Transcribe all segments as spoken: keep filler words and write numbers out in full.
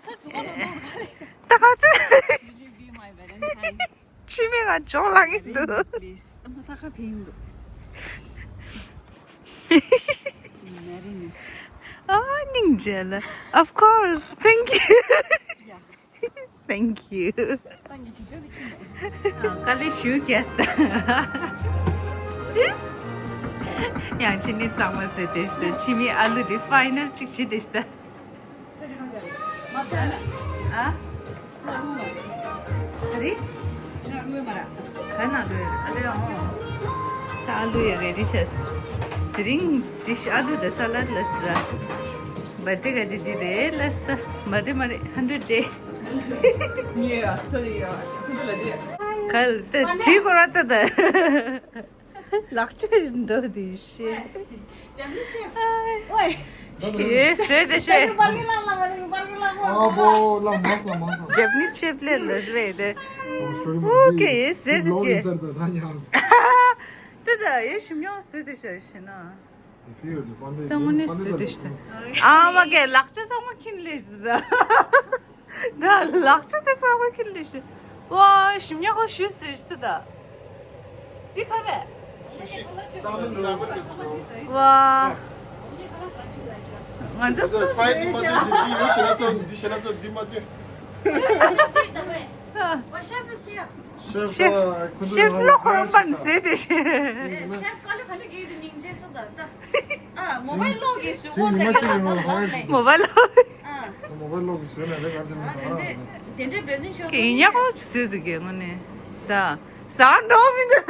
ད་ག་ཚོད། Will you be my Valentine? ཕྱི་མིག་ང་ཅོག་ལ་གི་འདུག Please. ཨ་མ་ད་ག་ཕིང་འདུག་མེ་རི་ནི། ཨ་སྙིང་རྗེ་ལ། Of course. Thank you. Yeah. Thank you. ད་ངས་དེ་ཚོ་དེ་ཁྱོད་ནས། དཀའ་ལས་ཞུ་རྒྱས་ད། ཡང་ཕྱི་ནི་གཙང་མ་ཟེར་དེ་ཤི་ད། ཕྱི་མི་ཨ་ལུ་དེ་ཕའི་ནལ་གཅིག་ཤི་དེ་ཤི་ད། ཨ། ཨ་རི། ག་ན་ལུ་ཨ་ལུ་ཡང་ད་ཨ་ལུ་ཡ་རེ་ཌི་ཤེས། དེ་རིང་ཌི་ཤི་ཨ་ལུ་དང་ས་ལ་ཌི་ལ་སི་ར། བར་ཌེ་ག་ཅི་འདི་རེད་ལ་སི་ད། མ་རེད་མ་རེད། ཧན་ཌེ་རེཌ་ཌེ། ངས་ཡ་སོ་རི་ཡ་ཁུ་ཚོ་ལ་དེ། གལ་ཏེ་དྲི་གོ་ར་ཏ་ད། ལག་ཆ་འགྲོ་དེ་ཤེས། Japanese chef. ཨོའི། ཡེ་སེ་དེ་ཤེས། ཨ་བོ་ལ་མ་ལ་མ་ལ། Japanese chef ལེ་ལ་རེད་དེ། ཨོ་ཀེ་ཡེ་སེ་དེ་ཤེས། དེ་ད་ཡེ་ཞིམ་ཉོ་སེ་དེ་ཤེས་ཤེ་ན། ད་མོ་ནི་སུ་དེ་ཤི་ད། ཨ་མ་གེ་ལག་ཆ་ཚང་མ་ཁྱིན་ལེ་ཤི་ད། ད་ལག་ཆ་དེ་ཚང་མ་ཁྱིན་ལེ་ཤི། ཝ་ཞིམ་ཉག་གོ་ཞུ་སུ་ཤི་ད། འདི་ཁ་བས། ཝ། ང་ཚོ་ཕའི་འདི་མ་འདི་འདི་ཡོད་ཤེ་ན་ཚོ་འདི་ཤེ་ན་ཚོ་འདི་མ་འདི། ཤེ་ཕ་ཤེ་ཕ་ཤེ་ཕ་ལོ་ཁོ་རང་པ་ནི་ཟེར་དེ་ཤེ། ཤེ་ཕ་ག་ལེ་ག་ལེ་གི་དེ་ཉིང་ཅེ་ཏོ་ད་ད། ཨ་མོ་བའི་ལོག་གི་སུ་ཁོ་ཉི་མ་གཅིག་ཡིན་ན་ཧ་ཡིན་མོ་བའི་ལོག་ཨ་མོ་བའི་ལོག་གི་སུ་ན་རེ་ག་ཚོད་ནི་ཧ་ར་རེད། དེ་འདྲའི་བེ་ཟུན་ཤོག་གི་ཉ་ཁོ་ཅི་ཟེར་དུ་གི་ངོ་ནི་ད། ཟ་འགྲོ་མི་འདུག་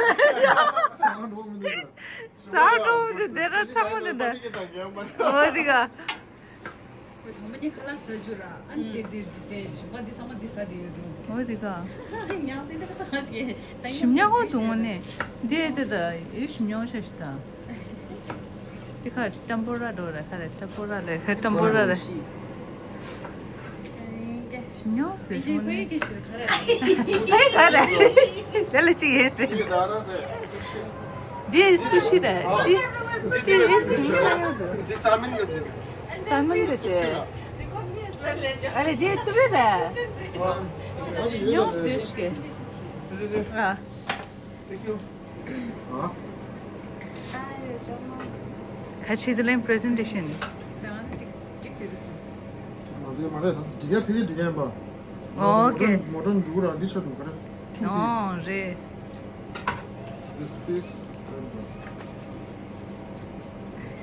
ཟ་འགྲོ་མི་འདུག་ཟ་འགྲོ་མི་འདུག་དེ་ར་ཚ་མོ་ནི་ད། འོ་དི་ག་ཁོས་དང་པོ་ནས་ཁ་ལག་ཟ་རྒྱུ་ར། ཨ་ནི་ཅེ་འདི་འདི་ཅེ་ཞིམ་པ་འདི་ཚང་མ་འདི་ཟ་འདི་ཡོད་འགྲོ། འོ་དི་ག་ཉག་ཚིག་འདི་ཁ་ཏང་ཞིག་ཞིམ་ཉག་འོ་འདུག་ངོ་ནས་འདི་འདི་ད་ཡོད་ཞིམ་ཉག་འོ་ཤ་ཞིག་ད། འདི་ཁ་ཊམ་པོ་ར་འགྲོ་ར་ཁ་ར་ཊམ་པོ་ར་ལ་ཁ་ཊམ་པོ་ར་ལ། ཞིམ་ཉག་ཟོས་ཞིམ་ཉག་ནི། ཁ་ར་དེ་ལ་ཅིག་ཡོད་ཟེར། འདི་སུ་ཤི་ར་འདི་འདི་ཡོད་ཟེར་ས་ཡོད་འདུག་འདི་ས་མིན་ག་ཅིག་ས་མིན་གྱི་ཅེ། ཨ་ལེ་དེ་ཏུ་བེ་ར། ཉོ་སུས་ཀྱི། ཨ། ཁ་ཆེ་དེ་ལན་པི་རེ་ཟེན་ཊེ་ཤན། ཨོ་ཀེ། མོ་ཊ་འདུག་ར་འདི་ཆ་འདུག་ག་རེ། ཨོ་རེད། This piece.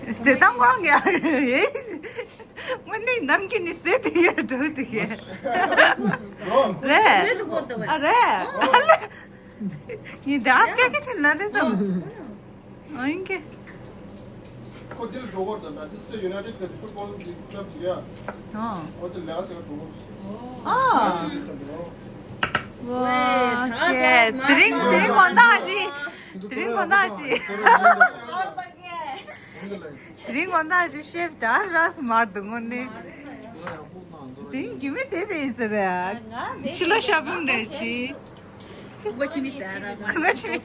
ཟེ་དང་གོང་གི་ཨ་ཡེ། དངོས་གནས་ནམ་རྒྱུན་ནི་ཟེ་དེ་ཡ་འགྲོ་དེ་ཡ། རེད། ཨ་རེད། ངས་ད་སྐད་ཀྱི་ཆེན་ལ་རེད་བསམ། ཨ་ཡིན་གི། ཁོ་འདིར་འགྲོ་གོ་ཙམ་ན་Manchester United གི་ཕུཊ་བོལ་གི་ཀླབ་ཅིག་ཡ། ཨ། ཁོ་འདིར་ལས་ཀ་བྱེད་ག་འགྲོ་གོ། ཨ། ཨ་ཅི་ཡིན་ཟེར་འགྲོ། ཝ། ཀེ། དེ་རིང་དེ་རིང་དགོང་དག་ཅིག་དེ་རིང་དགོང་དག་ཅིག་དེ་རིང་དགོང་དག་ཅིག་ཤེབ་ཏཱ་རཱས་མར་དུ་ངོ་ནི། དེ་རིང་རྒྱུ་མེད་དེ་དེ་ཡིན་ཟེར་ར། ཕྱི་ལོ་ཤོ་པིང་རེད་ཤི། ཁུ་ཆི་མི་ཟ་ར། ཁུ་ཆི་མི།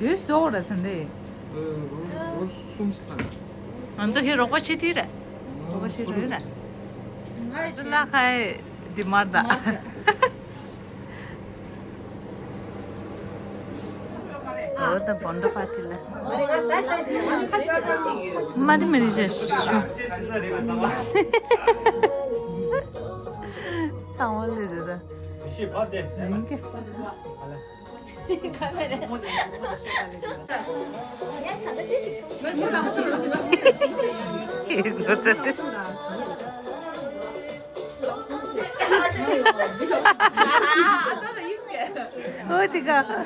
ལུས་སོགས་ར་ཟིན་ཏེ། ང་ཚོ་ཧེ་རོགས་པ་བྱེད་དུས་རེད། རོགས་པ་བྱེད་རོགས་རེད། ཙི་ལ་ཁའི་དི་མར་ད། འོ་ད་བོན་ད་པ་ཏི་ལ། མ་རི་མ་རི་ཞེས་ཞུ། ཚང་མ་ལས་དེ་ད། ཡིན་གི། འོ་དེ་ག་དེ་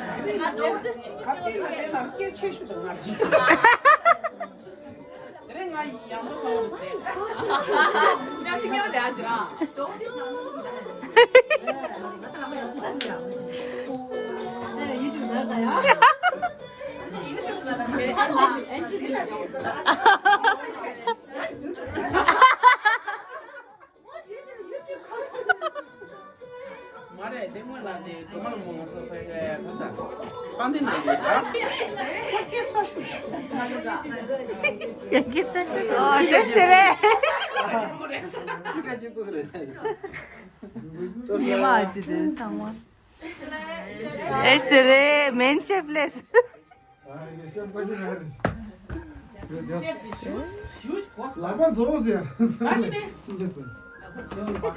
རིང་ང་ཡང་དུ་གང་རུ་ཟེར། ཡང་ཅིག་ཉོ་དེ་ཨ་ཅག་མ་རེད། དེ་སྔོན་ལ་དེ་སྒྲོལ་མ་ལྷ་མོ་ང་ཚོ་ཕ་གི་ག་ས་སྤང་སྟེང་ན་ཡོད་ར། ཁྱེད་ཚ་ཤུགས་ཤིག་ཡ་ཁྱེད་ཚ་ཤུགས་ཨོ་ཏོ་ཤི་རེད། ཉི་མ་ཅི་དེ་ཚང་མ་ཨེ་ཤི་དེ་རེད། མེན་ཤེ་ཕི་ལེས། ལག་པ་རྫོགས་ཟེར། ཞིམ་པོ་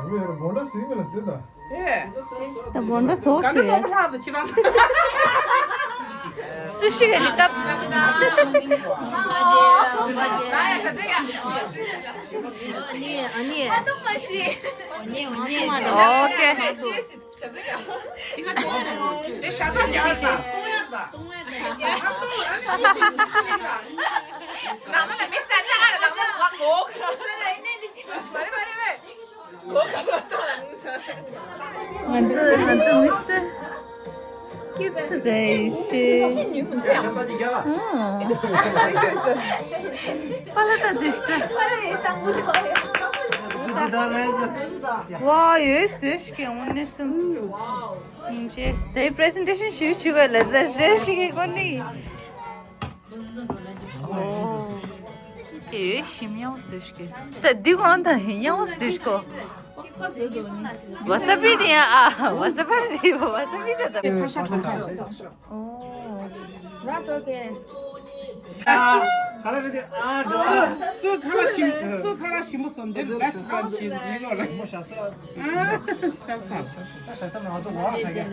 ཡོད་རེད། དགོང་དག་ཟིན་མེད་ལ་ཟེར་ད། དགོང་དག་རྫོགས་ཟེར། སུ་ཞིག་གི་སྐབས། ཨོ་ཁེ། དེ་ཤ་ཚ་རྒྱག་དང་གཏོང་ཡག་དང་། གཏོང་ཡག་དང་། ཨ་མོ་ཨ་ནི་ཁོ་ཚོ་ཚིག་ཚིག་ལེགས་དང་། ནང་མ་ལ་མི་ས་ན་ཨ་ལ་ལ་མོ་བ་གོ། མ་རེད་མ་རེད་མ་རེད། གོ་ག་ལ་ད་ལ་ནི་ས། ང་ཚོ་ང་ཚོ་མི་སི་ཊར་ཀིབ་སི་རེད་ཤི། ཨ། པ་ལ་ད་དེ་ཤི་ད། པ་ལ་ཡེ་ཅང་པོ་ད། ཝ་ཡོད་སུ་ཤི་གེ་འོ་ནི་སུམ། ཡིན་ཅེ། དེ་པི་རེ་སེན་ཊེ་ཤན་ཞུ་ཞུ་བ་ལ་ཟ་ཟེར་ཞིག་གི་གོ་ནི། ཨོ། དེ་ཡོད་ཞིམ་ཉམས་སུ་ཞིག་གི། ད་འདི་གོང་ད་ཉམས་སུ་ཞིག་གོ། ཝ་ས་པི་དེ་ཡང་ཨ། ཝ་ས་པི་དེ་ཝ་ས་པི་དེ་ད། ཕ་ཤ་གྲོང་ཚོ། ཨོ། ར་སོ་ཀེ། ཨ། ག་ལ་བི་དེ་ཨ། སུ་སུ་ཁ་ར་ཞིམ་སུ་ཁ་ར་ཞིམ་པོ་སོང་། འདིར་བེ་སི་ཊི་ཕ་རེན་ཌི་ཆི་ཟེར་ཡོད་རེད། ཤ་ས། ཨ། ཤ་ས། ཤ་ས་ང་ཚོ་ཝ་ལ་ཤ་ཡ།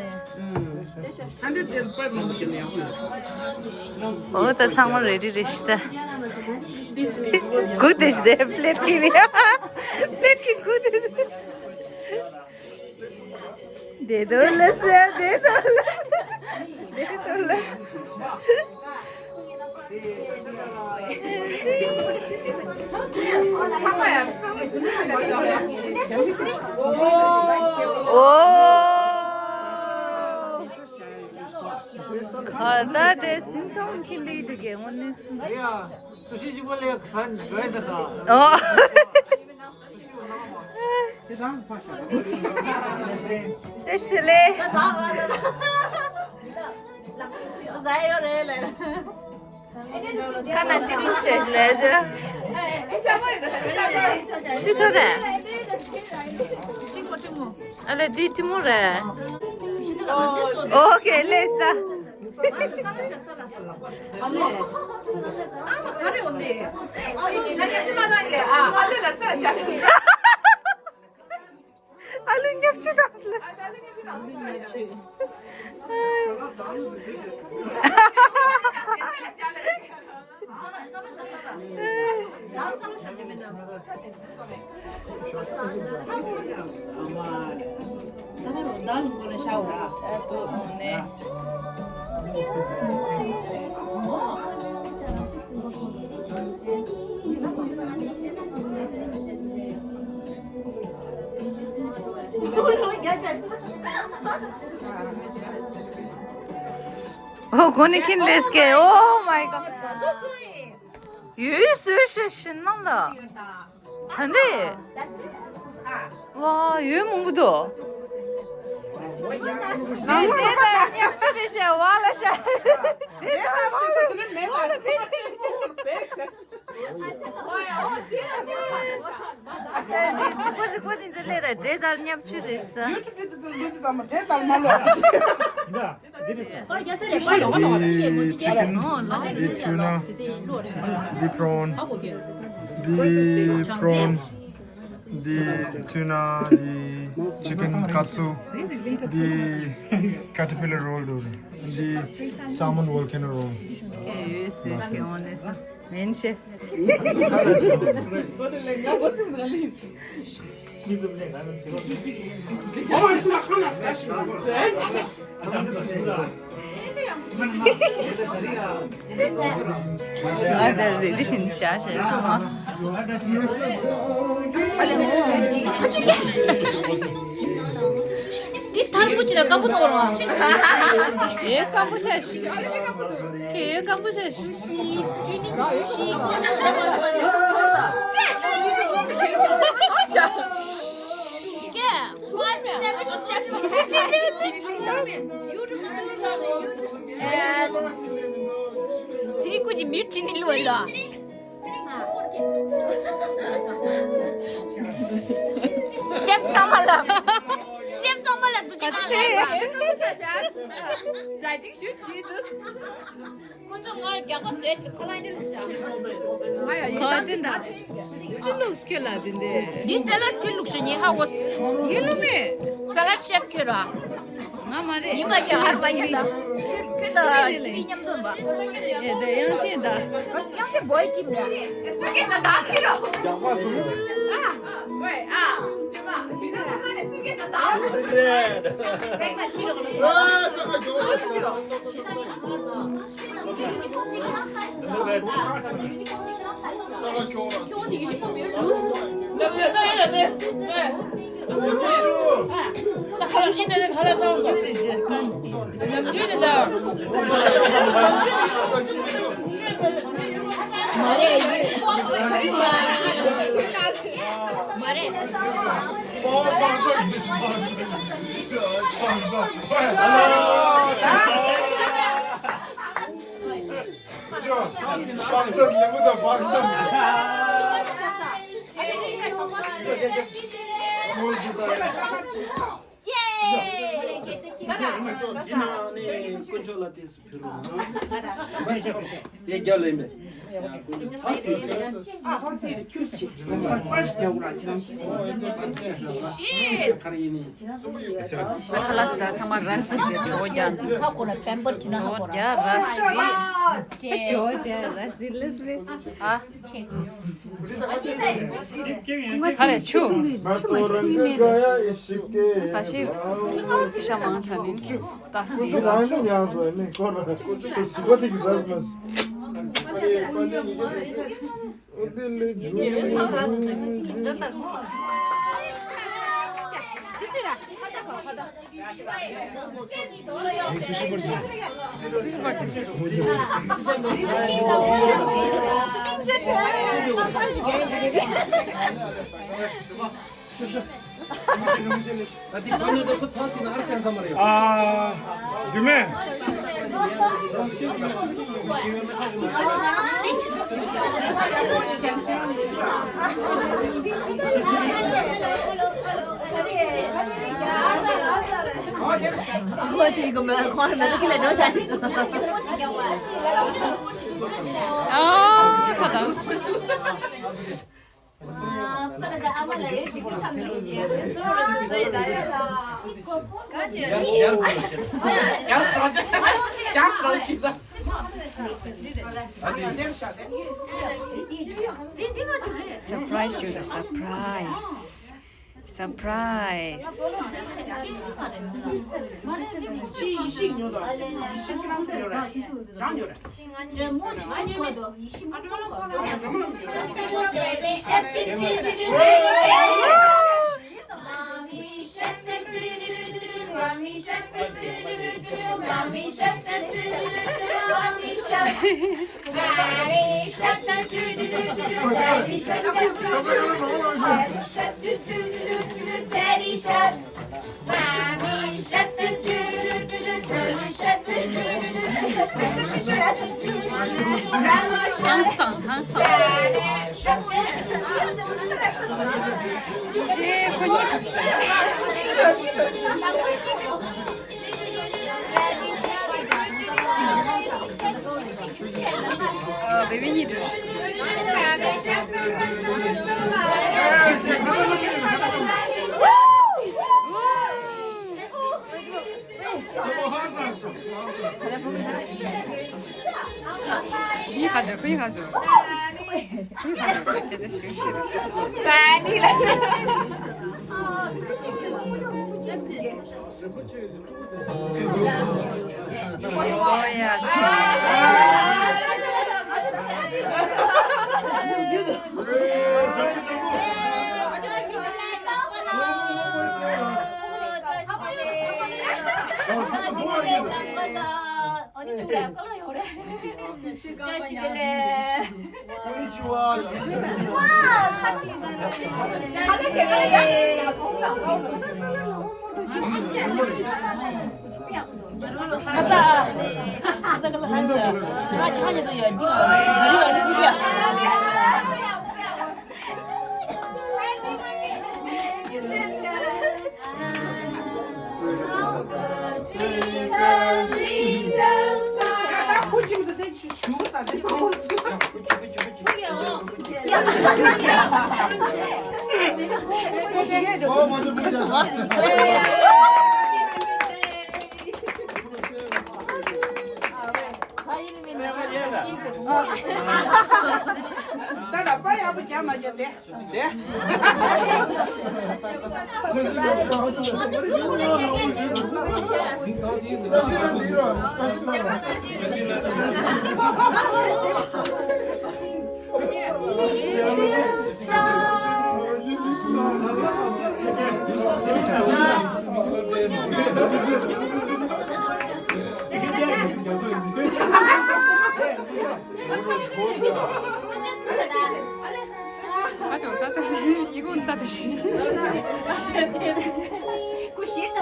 ཨ་འདི་འདྲེན་པར་མང་པོ་ཞིག་ཡག་པོ་ཡོད། ཨོ་ད་ཚང་མ་རེ་ཌི་རེད་ཤི་ད། གུ་དེ་ཤི་དེ་པི་ལེ་ཊི་ཀི་ནི། པི་ལེ་ཊི་ཀི་གུ་དེ། དེ་དོ་ལ་ས་དེ་དོ་ལ་ས་དེ་དོ་ལ་ས། ཨོ། ཁ་ད་དེ་སིམ་ཚང་ཁི་ལི་དུ་གེ་འོ་ནི་སུ། ཡ། སུ་ཤི་ཅི་པོ་ལེ་ཁ་ན་ཌི་རའི་ས་ད། ཨོ། དེ་རང་ཕ་ཤ། ཏེ་ཤི་ལེ། ཟ་ཡོད་རེད་ལེ། ཁ་ན་ཅི་ལུག་ཤེས་ལེ་ཞེ། འདི་ཐོ་རེད། ཨ་ལེ་འདི་ཅི་མོ་རེད། ཨོ་ཁེ་ལེ་ས། ཨ་ལུ་ཉབ་ཆུ་དང་ལ། ཨོ་གོ་ནི་ཁིན་ལེས་ཀེ། Oh my god. ཡོད་སུ་ཤེས་ཤིན་ནང་ལ། ཧན་དེ། ཝ་ཡོད་མང་པོ་འདུག་ནང་ལ་ནང་ལ་ཉག་ཆུ་རེད་ཤག་ཝ་ལ་ཤག་དེ་ལ་ཝ་ལ་དེ་ལ་དེ་ལ་ཨ་ཙི་ཙི་ཁོ་ཙི་ཁོ་ཙི་འཛིན་ལས་ར་འདྲེ་དར་ཉག་ཆུ་རེད་ཤག་འདི་ཅི་ཀན། འདི་ཊུ་ན། འདི་པྲོན། འདི་པྲོན། འདི་ཊུ་ན། འདི་ཅི་ཀན་ཀ་ཚུ། འདི་ཀེ་ཊར་པི་ལར་རོལ་འདུག་འདི་སལ་མོན་ཝོལ་ཀེ་ནོ་རོལ། མེན་ཤེ། ཨ་ད་རེ་རེ་བཞིན་བཞག་བཞག་སོང་ཨ། འདི་ཐར་པོ་ཅི་ལ་སྐམ་པོ་ཐོག་རོ། ཨེ་སྐམ་པོ་ཤ་ཤི། ཁེ་ཨེ་སྐམ་པོ་ཤ་ཤི། ཤི་ཀྲུ་ནི་ཤི་ཤི། ཀེ། ཚེ་རིང་སྐུ་མཆེད་མིའུ་ཊི་ནི་ལུ་ལ། ཤེབ་ཚང་མ་ལ། ཤེབ་ཚང་མ་ལ་འདུ་ཅི་ག་ཚེ། ཌའི་ཊིང་ཞུ་བྱེད་དུས། ཁོ་ཚོ་ང་རྒྱ་གར་བཟོས་ཤིག་ཁ་ལག་འདི་ལུགས་ཅང་། ང་ཡང་ཡིན་ད་འདི་འདྲ། འདི་སི་ལུགས་ཁྱོད་ལ་འདི་འདི། འདི་སེ་ལ་ཁྱོད་ལུགས་ཤིག་ཉེ་ཧ་འོ། ངའི་ལུགས་མེད། སེ་ལ་ཤེབ་ཁྱོད་ར། ང་མ་རེད། ཉི་མ་ཞིག་ཧར་པ་ཉིད་ལ། ཁྱོད་ལ་ཅི་ནི་མཉམ་འདོན་པ། ཨེ་ད་ཡང་ཤེས་ད། ཡང་ཤེས་བོའི་ཊིམ་ར། རྒྱག་པ་སུ་རེད། ཨ། ཝེ་ཨ། རེད། ཡིན་ན་ནི་དཀོན་མཆོག་ལ་དེ་སུ་ཕེབས་རོགས་གནང་། ཡེ་རྒྱ་ལེན་པས། ཚར་ཚིག་རེད། ཨ་ཧོར་ཚིག་རེད། ཁྱུ་ཞིག་པར་ཞིག་རྒྱག་དགོས་ར་ཁྱེད་རང་། ཁ་ལག་ཟ་ཚང་མ་ར་སི་རེད། གྲོ་རྒྱག་འདི་ཁ་ཁོ་ལ་པེམ་པར་བྱེད་ན་ཁ་ཁོ་ལ། གྲོ་རྒྱག་ར་སི། ཅེས། གྲོ་རྒྱག་ར་སི་ལེས་ལེ། ཨ། ཅེས། ཁ་རེ་ཆུ། ཆུ་མ་ཐུང་མེད། ཁ་ཤས་ཤ་མང་ཆ་ནི་ད་སི། ཁོ་ཚོ་གང་ནས་ཉར་སོང་ནི་ཁོ་ར་ཁོ་ཚོ་གི་གཟུགས་པོ་དེ་གི་ཟ་སོང་། ཨ། རྒྱུ་མེད། ཁོ་ཞིག་གི་མེད། ཁོ་མེད་དུ་ཁྱེར་ལས་འགྲོ་བྱ་ཞིག་ཨ། ཁ་དང་། Surprise ཡོད་རེད། Surprise. Surprise. ཅི་ཡིན་ཤིག་ཉོ་དང་། ཡིན་ཤིག་ཁྱེད་རང་ཚོ་ཉོ་ར། རང་ཉོ་ར། ཧང་སང་ཧང་སང་། ཅེ་ཁོ་གཉིས་གྲོགས་ཤིག་ཨ། བེ་བི་གཉིས་འགྲོ། ཁོ་གཉིས་ཁ་སྦྱོར། ཁོ་གཉིས་ཁ་སྦྱོར། ཁོ་གཉིས་ཁ་སྦྱོར། ཁྱེད་ཚོ་ཞུ་ཞུ། ཨ་ནི་ལ། ད་ལ་པར་ཡག་པོ་རྒྱག་མ་རྒྱག་དེ། དེ། ད་ཅོ་ད་ཅོ་ནི་ཡི་གུ་ད་དེ་ཤི།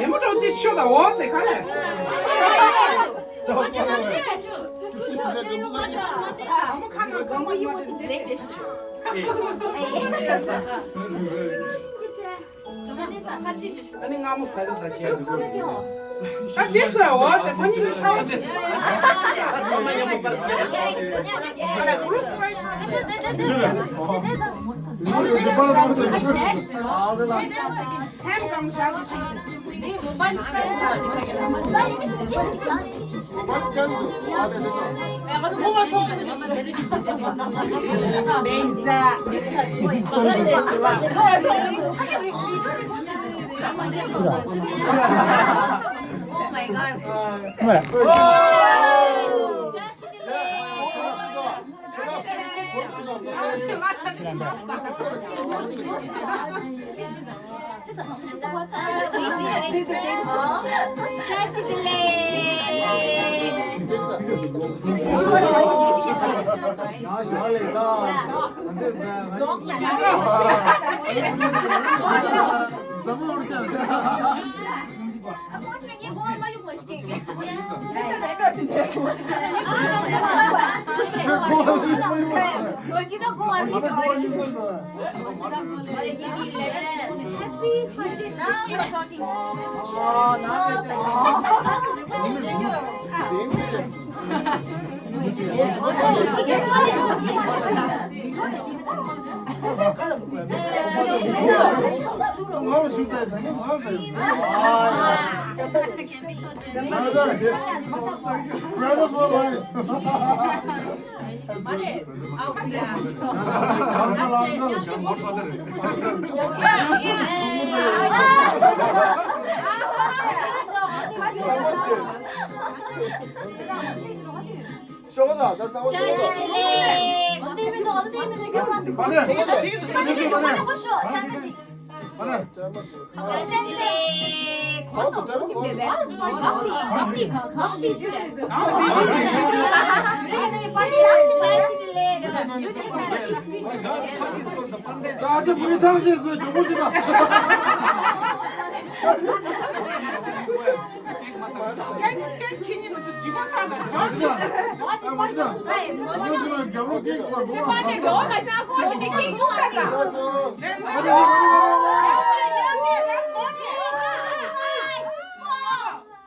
ཡི་མོ་ཅོ་དེ་ཤོ་ད་འོ་ཙེ་ག་ལེ། ཨ་མོ་ཁ་ན་གང་མ་ཡོད་དེ། ཨ་ནི་སྔ་མོ་ཟ་རེ་ཟ་བྱས། ད་རྗེས་སུ་འོ་ཙེ་ཁོ་གཉིས་ནི་ཚ་བ་ཙེ། ཨ་ལ་གུ་རུ་ཁུ་རེ་ཤ། ཨ་ལ་གུ་རུ་ཁུ་རེ་ཤ། Brother, brother for life. ཤོག་ན་ད་ས་བ་ཤོག་ན། མ་ནེ། དེ་ཤོག་མ་ནེ། མ་ནེ། བཀྲ་ཤིས་བདེ་ལེགས། གོང་དུ་བཀྲ་ཤིས་བདེ་ལེགས། གང་དེ་གང་དེ་གང་དེ་ཟེར། བཀྲ་ཤིས་བདེ་ལེགས། ད་ཅི་བུ་རི་ཐང་ཅེས་སུ་ཇོ་མོ་ཅི་ད། ཁྱེད་ཁྱེད་ཁྱེད་གཉིས་ང་ཚོ་ཇི་གོ་ས་ན་ཡོད་ཤག་ཨ་མ་ཅི་ད། ང་ཚོ་ཅི་ན་རྒྱབ་ལོག་སྐད་ཤིག་ལ་འགྲོ་བ་ཚང་ས། ཨ་ཅི་ཅི་ཅི་ཅི།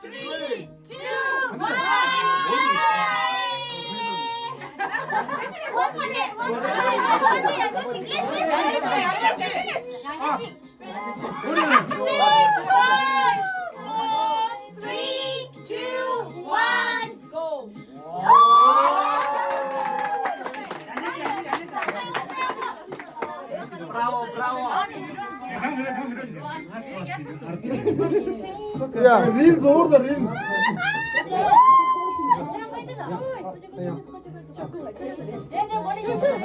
Three, two, one. One minute, one minute, one minute. Yes, yes, yes, yes, yes. Four, four, three, two, one, go. Bravo, bravo. Yeah, reel over the reel.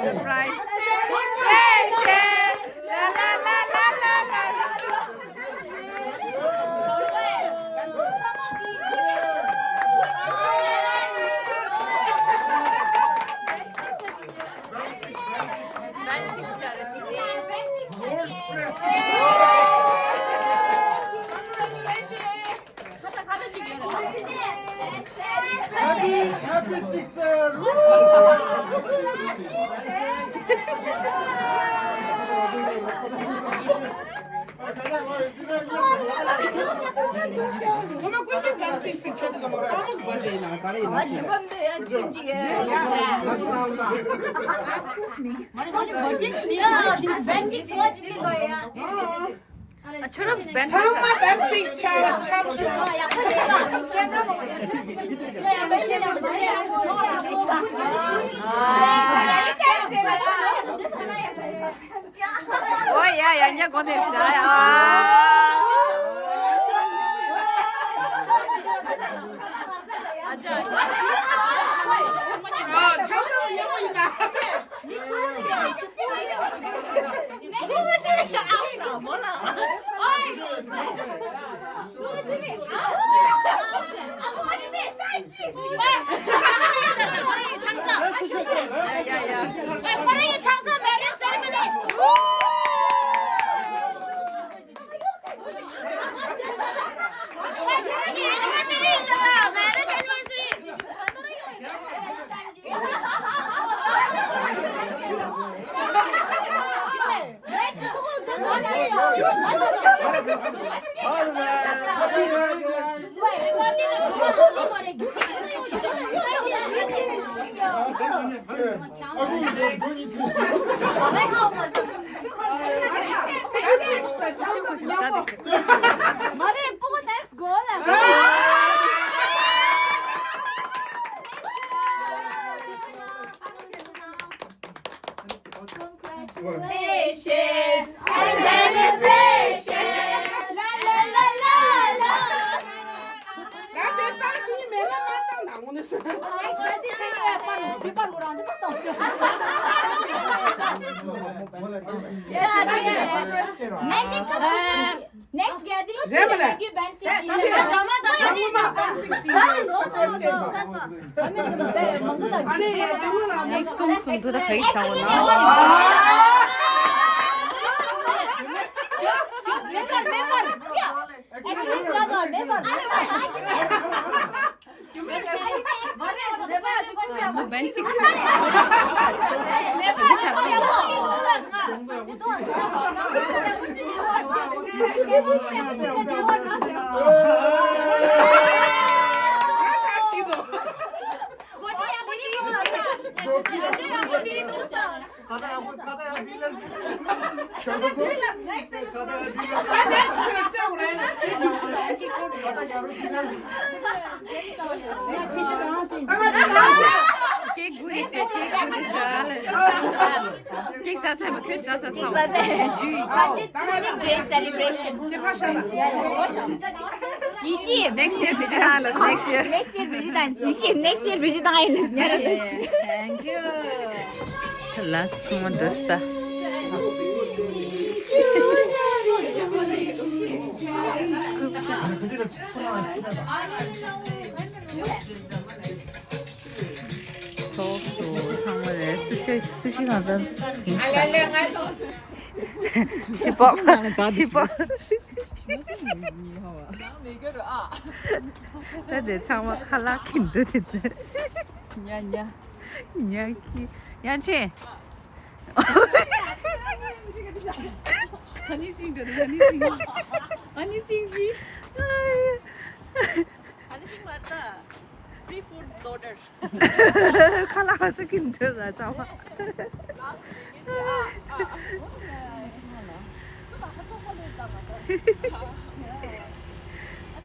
Surprise. La, la, la, la, la, la. ཚང་མ་བེན་སིགས་ཆ་ཆ་ཆ། ཨོ་ཡ་ཡ་ཉ་གོ་ནས་ཤ་ཡ། ཨ་ཅག་ཨ་ཅག་ཨ་ཆང་ས་ཉ་མོ་ཡིན་ད། Congratulations and celebrations. La la la la la. ད་དེ་བཏང་ཤི་ནི་མེད་པ་མ་བཏང་ན་འོ་ནི་སུ། Next gathering, རེད་མ་རེད། Give band six. ཡང་མ་band six ཡིན་པའི་surprise སྤྲད་པ། ཨ་ནི་དེ་མོ་ལ་next song སུ་འདུག་ད་ག་ཡིག་ཚང་བ་ན། Great celebration. ཡེ་ཤེས། Next year བེད་སྤྱོད་བཏང་ལ། Next year. Next year བེད་སྤྱོད་བཏང་། ཡེ་ཤེས། Next year བེད་སྤྱོད་བཏང་ཡིན་ལ། Thank you. ལགས་སོ། ཚང་མ་འདུག་སྟེ། སོ་སོ། ཚང་མ་རེད། སུ་ཤི་སུ་ཤི་གང་ཙམ་དྲན་སོང་། ཧི་པོབ། ཧི་པོབ། ད་དེ་ཚང་མ་ཁ་ལག་གིན་འགྲོ་དེ་ཚོ། ཉ་ཉ། ཉ་གི་ཉ་ཆེ། Honey Singh འགྲོ་དེ། Honey Singh། Honey Singh ཇི། Honey Singh མ་རེད་ད། Free food order. ཁ་ལག་ཧ་སེ་གིན་འདྲ་ལ་ཚང་མ།